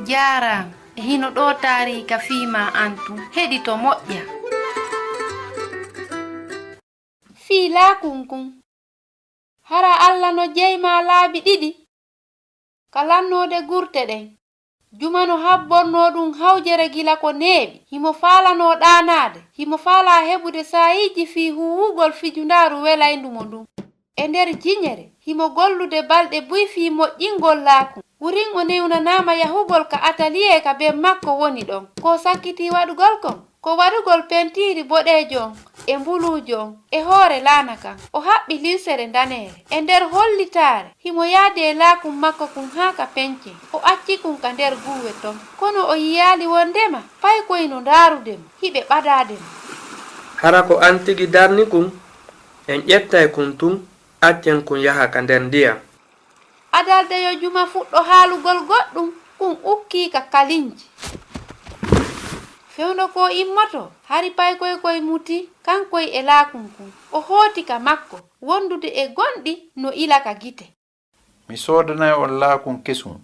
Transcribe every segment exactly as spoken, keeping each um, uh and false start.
Jaaraama. E hino ɗoo taariika fii maa an tun. Heɗito moƴƴa. Fii laakun kun. Hara Alla no jeyi maa laabi ɗiɗi? Ka lannoode gurte ɗen, juma no habbornoo ɗun hawjere gila ko neeɓi. Himo faalanoo ɗaanaade. Himo faalaa heɓude saa'iiji fii huuwugol fijundaaru welayndu mo ndun. E nder jiñere, himo gollude balɗe buy fii moƴƴingol laakun. Wurin o newnanaama yahugol ka ataliyee ka ben makko woni ɗon. Ko sakkitii waɗugol kon, ko waɗugol pentiiri boɗeejo on e mbuluujo on e hoore laana kan. O haɓɓi linsere ndaneere. E nder hollitaare, himo yaadi e laakun makko kun haa ka pencee. O acci kun ka nder guuwe ton. Kono o yiyaali wonndema paykoy no ndaarude mo, hiɓe ɓadaade mo. Hara ko an tigi darni kun? En ƴettay kun tun, accen kun yaha ka nder ndiyan. Adalde yo juma fuɗɗo haalugol goɗɗun, kun ukkii ka kalinji. Fewndo ko immoto, hari paykoy koy muti, kankoy e laakun kun. O hooti ka makko, wondude e gonɗi no ila ka gite. Mi soodanay on laakun kesun.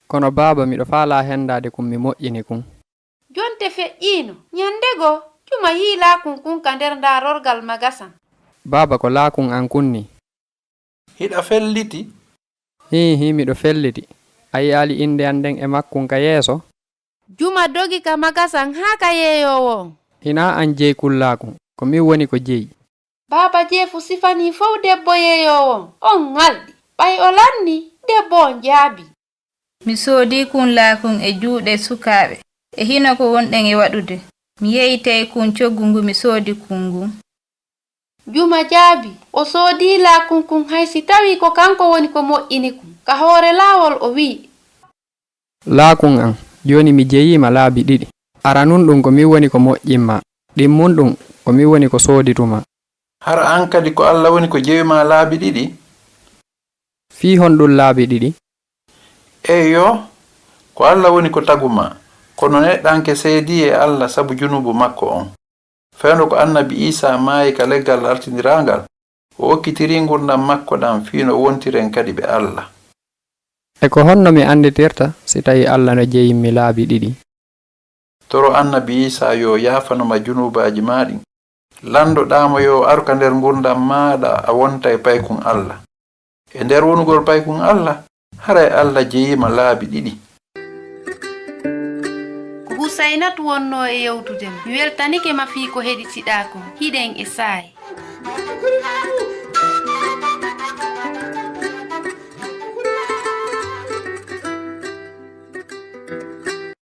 Kono baaba, miɗo faalaa hendaade kun mi moƴƴini kun. Jonte feƴƴiino. Ñande goo, juma yi'i laakun kun ka nder ndaarorgal magasan. Baaba, ko laakun an kun nii? Hiɗa felliti? Hii, hii, miɗo felliti. A yi'aali innde an nden e makkun ka yeeso? Juma dogi ka magasan haa ka yeeyoowo on. Hinaa an jeyi kun laakun, ko min woni ko jeyi. Baaba Jeefu sifanii fow debbo yeeyoowo on, on ŋalɗi. Ɓay o lannii, debbo on jaabii. Mi soodii kun laakun e juuɗe sukaaɓe, e hino ko wonɗen e waɗude. Mi yeeyitay kun coggu ngu mi soodi kun ngun. Juma jaabii, o soodii laakun kun hay si tawii ko kanko woni ko moƴƴini kun. Ka hoore laawol o wi'i. Laakun an, jooni mi jeyii ma laabi ɗiɗi. Aranun ɗun ko min woni ko moƴƴin maa. Ɗimmun ɗun ko min woni ko sooditu maa. Hara an kadi ko Alla woni ko jeyi maa laabi ɗiɗi? Fii honɗun laabi ɗiɗi? Eyyo, ko Alla woni ko tagu maa. Kono neɗɗanke seedii e Alla sabu junuubu makko on. Fewndo ko annabi Iisaa maayi ka leggal altindiraangal, o okkitirii ngurndan makko ɗan fii no wontiren kadi ɓe Alla. E ko honno mi annditirta si tawii Alla no jeyimmi laabi ɗiɗi? Toro annabi Iisaa yo yaafano ma junuubaaji maa ɗin. Landoɗaa mo yo aru ka nder ngurndan maaɗa a wonta e paykun Alla. E nder wonugol paykun Alla, haray Alla jeyii ma laabi ɗiɗi. Ko Husaynatu wonnoo e yewtude ma. Mi weltanike ma fii ko heɗitiɗaa kon. Hiɗen e saa'i.